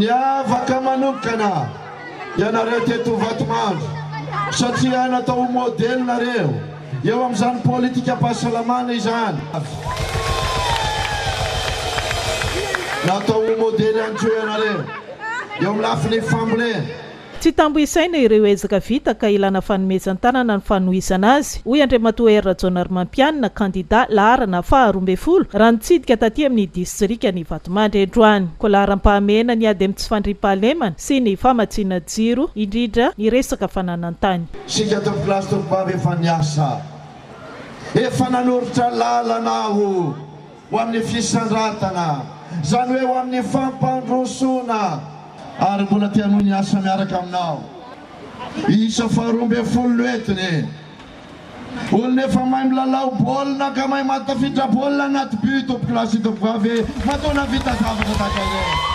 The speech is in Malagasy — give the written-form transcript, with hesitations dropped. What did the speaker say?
Niavaka manokana ianareo teto Vatomandry satria natao ho modely nareo eo amin'izany politikam-pahasalamana izany. Natao ho modely ihany koa ianareo eo amin'ny lafiny fambolena. Tsy tambo isaina ireo ezaka vita ka ilana fanomezan-tanana ny fanohizana azy, hoy Andriamatoa Hery Rajaonarimampianina, kandida laharana faha 12, raha nitsidika taty amin'ny distrikan'i Vatomandry androany. Koa laharam-pahamehana ny ady amin'ny tsy fandriampahalemana sy ny famatsiana jiro, indrindra ny resaka fananan-tany. Isika tompokolahy sy tompokovavy efa niasa, efa nanoritra lalana aho ho amin'ny fisandratana, izany hoe ho amin'ny fampandrosoana, ary mbola te hanohy ny asa miaraka aminao. Isa faharoa ambin'ny folo no entiny. Olona efa mahay milalao baolina ka mahay mahatafiditra baolina anaty but, tompokolahy sy tompokovavy, matoa nahavita zavatra tahaka ireny.